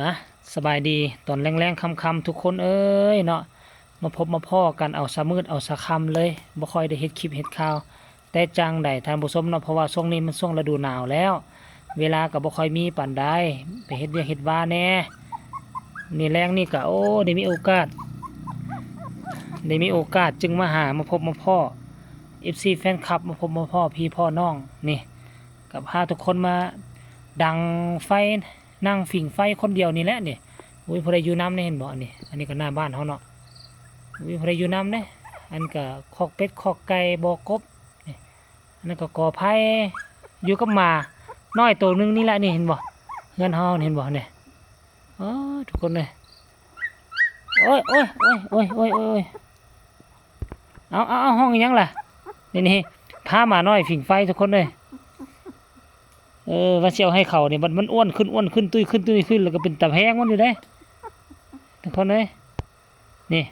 ນະ ສະບາຍດີຕອນແລງໆຄ່ຳໆ ທຸກຄົນເອີຍເນາະ, ມາພົບມາພໍ້ກັນເອົາສະມືດເອົາສະຄ່ຳເລີຍ, ບໍ່ຄ່ອຍໄດ້ເຮັດຄລິບເຮັດຂ່າວແຕ່ຈັ່ງໃດທ່ານຜູ້ຊົມເນາະ, ເພາະວ່າຊ່ວງນີ້ມັນຊ່ວງລະດູໜາວແລ້ວ, ເວລາກໍບໍ່ຄ່ອຍມີປານໃດ, ໄປເຮັດວຽກເຮັດວາແດ່. ນີ້ແລງນີ້ກໍ ໂອ້ ໄດ້ມີໂອກາດ ໄດ້ມີໂອກາດຈຶ່ງມາຫາ ມາພົບມາພໍ້ເອັຟຊີແຟນຄລັບ, ມາພົບມາພໍ້ພີ່ພໍ້ນ້ອງນີ້, ກໍພາທຸກຄົນມາດັງໄຟ ນັ່ງຜິງໄຟຄົນດຽວນີ້ແຫຼະນີ້. ອຸ້ຍ ຜູ້ໃດຢູ່ນຳນີ້ ເຫັນບໍ່? ອັນນີ້ ອັນນີ້ກໍໜ້າບ້ານເຮົາເນາະ. ອຸ້ຍ ຜູ້ໃດຢູ່ນຳເດ້? ອັນນີ້ກໍຄອກເປັດຄອກໄກ່ ບໍ່ກົບນີ້, ອັນນັ້ນກໍກໍໄຜ່ ຢູ່ກັບໝານ້ອຍໂຕໜຶ່ງນີ້ແຫຼະນີ້ ເຫັນບໍ່? ເຮືອນເຮົາ ເຫັນບໍ່ນີ້? ໂອ້ ທຸກຄົນເອີຍ ໂອ້ຍ ໂອ້ຍ ໂອ້ຍ ໂອ້ຍ ໂອ້ຍ ໂອ້ຍ ເອົາ ເອົາ ເອົາ ຮ້ອງອີ່ຫຍັງລະ? ນີ້ ນີ້ ພາໝານ້ອຍຜິງໄຟ ທຸກຄົນເອີຍ. ເອີ ວ່າຊິເອົາໃຫ້ເຂົານີ້ ມັນ ມັນອ້ວນຂຶ້ນ ອ້ວນຂຶ້ນ ຕຸ້ຍຂຶ້ນ ຕຸ້ຍຂຶ້ນ ແລ້ວກໍເປັນຕາແພງມັນຢູ່ເດ້ ທຸກຄົນເອີຍ. ນີ້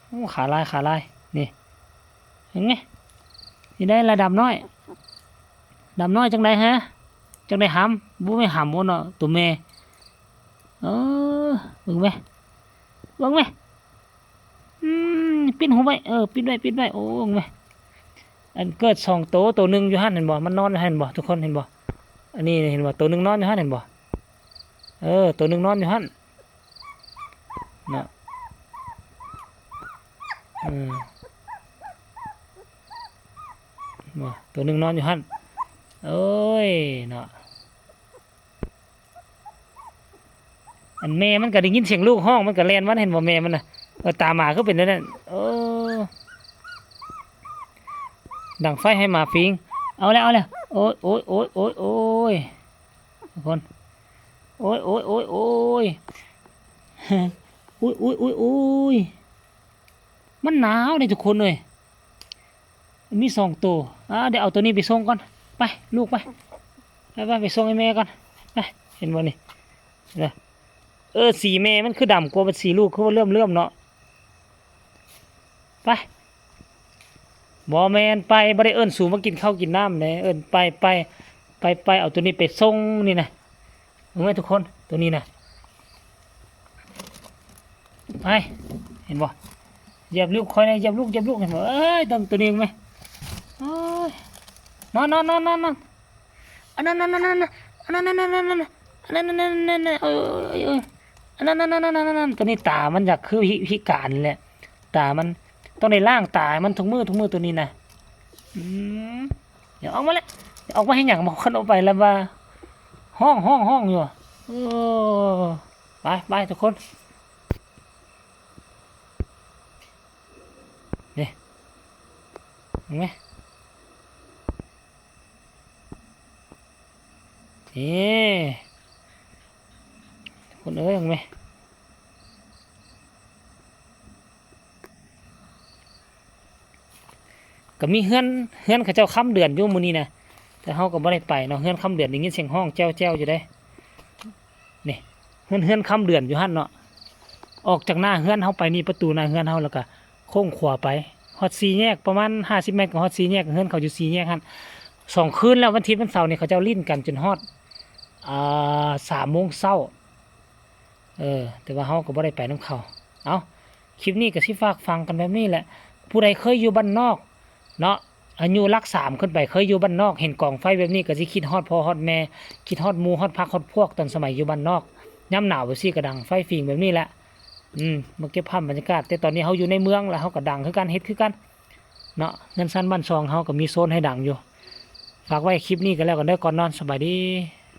ໂອ້ ຂາລາຍ ຂາລາຍ ນີ້ ເຫັນໄໝ? ນີ້ໄດ້ລະ ດຳນ້ອຍ ດຳນ້ອຍ ຈັ່ງໃດຮະ? ຈັ່ງໃດຫຳ? ບໍ່ແມ່ນຫຳບໍ່ເນາະ ໂຕແມ່. ເອີ ເບິ່ງແມ ເບິ່ງແມ. ອືມ ປິດຫູໄວ້ ເອີ ປິດໄວ້ ປິດໄວ້. ໂອ້ ເບິ່ງແມ ອັນເກີດສອງໂຕ ໂຕໜຶ່ງຢູ່ຫັ້ນ ເຫັນບໍ່? ມັນນອນຢູ່ຫັ້ນ ເຫັນບໍ່? ທຸກຄົນເຫັນບໍ່? ອັນນີ້ເຫັນບໍ່? ໂຕໜຶ່ງນອນຢູ່ຫັ້ນ ເຫັນບໍ່? ເອີ ໂຕໜຶ່ງນອນຢູ່ຫັ້ນເນາະ. ເອີ ບໍ່ ໂຕໜຶ່ງນອນຢູ່ຫັ້ນ. ໂອ້ຍເນາະ. ອັນແມ່ມັນກໍໄດ້ຍິນສຽງລູກຮ້ອງ ມັນກໍແລ່ນມາ ເຫັນບໍ່ແມ່ມັນນະ? ເອີ ຕາໝາຄືເປັນແນວນັ້ນ. ເອີ ດັງໄຟໃຫ້ໝາຝີງ. ເອົາແລ້ວ ເອົາແລ້ວ. ໂອ້ຍ ໂອ້ຍ ໂອ້ຍ ໂອ້ຍ ທຸກຄົນ ໂອ້ຍ ໂອ້ຍ ໂອ້ຍ ໂອ້ຍ ໂອ້ຍ ໂອ້ຍ ໂອ້ຍ ໂອ້ຍ. ມັນໜາວເດ້ທຸກຄົນເອີຍ. ມີສອງໂຕ. ອ່າ ດຽວເອົາໂຕນີ້ໄປສົ່ງກ່ອນ. ໄປ ລູກໄປ ໄປ ໄປ ໄປສົ່ງໃຫ້ແມ່ກ່ອນ. ໄປ ເຫັນບໍ່ນີ້? ເອີ ເອີ ສີແມ່ມັນຄືດຳກວ່າ ບັດສີລູກຄືວ່າເຫຼື້ອມໆເນາະ. ໄປ ບໍ່ແມ່ນໄປ ບໍ່ໄດ້ເອີ້ນສູມາກິນເຂົ້າກິນນ້ຳເດ້. ເອີ້ນໄປ ໄປ ໄປ ໄປ ເອົາໂຕນີ້ໄປສົ່ງນີ້ນະ. ເບິ່ງແມ ທຸກຄົນ ໂຕນີ້ນະ ໄປ ເຫັນບໍ່? ຢຽບລູກຂ້ອຍແດ່ ຢຽບລູກ ຢຽບລູກ ເຫັນບໍ່? ເອີຍ ຕົວ ຕົວນີ້ເບິ່ງແມ. ໂອ້ຍ ນອນ ນອນ ນອນ ນອນ ນອນ. ອັນນັ້ນ ນັ້ນ ນັ້ນ ນັ້ນ ອັນນັ້ນ ນັ້ນ ນັ້ນ ນັ້ນ ອັນນັ້ນ ນັ້ນ ນັ້ນ ນັ້ນ ເອີຍ ເອີຍ ເອີຍ ອັນນັ້ນ ນັ້ນ ນັ້ນ ນັ້ນ ນັ້ນ ນັ້ນ ຕົວນີ້ຕາມັນຢາກຄືພິ ພິການແຫຼະ. ຕາມັນຕ້ອງໄດ້ລ້າງຕາໃຫ້ມັນທຸກມື້ ທຸກມື້ ຕົວນີ້ນະ. ອືມ ດຽວອອກມາແລ້ວ ອອກມາເຮັດຫຍັງ? ບາງຄົນເອົາໄປແລ້ວວ່າຮ້ອງ ຮ້ອງ ຮ້ອງຢູ່. ເອີ ໄປ ໄປ ທຸກຄົນ ນີ້ ເຫັນໄໝ? ນີ້ ຄົນເອີຍ ເບິ່ງແມ ກໍມີເຮືອນ ເຮືອນເຂົາເຈົ້າຄ້ຳເດືອນຢູ່ມື້ນີ້ນະ ແຕ່ເຮົາກໍບໍ່ໄດ້ໄປເນາະ. ເຮືອນຄ້ຳເດືອນໄດ້ຍິນສຽງຮ້ອງແຈ້ວໆຢູ່ເດ້. ນີ້ ເຮືອນ ເຮືອນຄ້ຳເດືອນຢູ່ຫັ້ນເນາະ. ອອກຈາກໜ້າເຮືອນເຮົາໄປນີ້ ປະຕູໜ້າເຮືອນເຮົາ ແລ້ວກະໂຄ້ງຂວາໄປ ຮອດສີ່ແຍກ ປະມານຫ້າສິບແມັດ ກໍຮອດສີ່ແຍກ. ເຮືອນເຂົາຢູ່ສີ່ແຍກຫັ້ນ. ສອງຄືນແລ້ວ ວັນທິດ ວັນເສົານີ້ ເຂົາເຈົ້າຫຼິ້ນກັນຈົນຮອດ ອ່າ ສາມໂມງເຊົ້າ. ເອີ ແຕ່ວ່າເຮົາກໍບໍ່ໄດ້ໄປນຳເຂົາ. ເອົ້າ ຄລິບນີ້ກໍຊິຝາກຝັງກັນແບບນີ້ແຫຼະ. ຜູ້ໃດເຄີຍຢູ່ບ້ານນອກເນາະ ອາຍຸຫຼັກສາມຂຶ້ນໄປ ເຄີຍຢູ່ບ້ານນອກ ເຫັນກອງໄຟແບບນີ້ ກໍຊິຄິດຮອດພໍ່ຮອດແມ່ ຄິດຮອດໝູ່ຮອດພັກຮອດພວກ ຕອນສະໄໝຢູ່ບ້ານນອກ. ຍາມໜາວແບບຊີ້ກໍດັງໄຟຝີງແບບນີ້ແຫຼະ. ອືມ ມາເກັບພາບບັນຍາກາດ. ແຕ່ຕອນນີ້ເຮົາຢູ່ໃນເມືອງ ແລ້ວເຮົາກໍດັງຄືກັນ ເຮັດຄືກັນເນາະ. ເຮືອນຊານບ້ານຊ່ອງເຮົາກໍມີໂຊນໃຫ້ດັງຢູ່. ຝາກໄວ້ຄລິບນີ້ກໍແລ້ວກັນເດີ ກ່ອນນອນ. ສະບາຍດີ.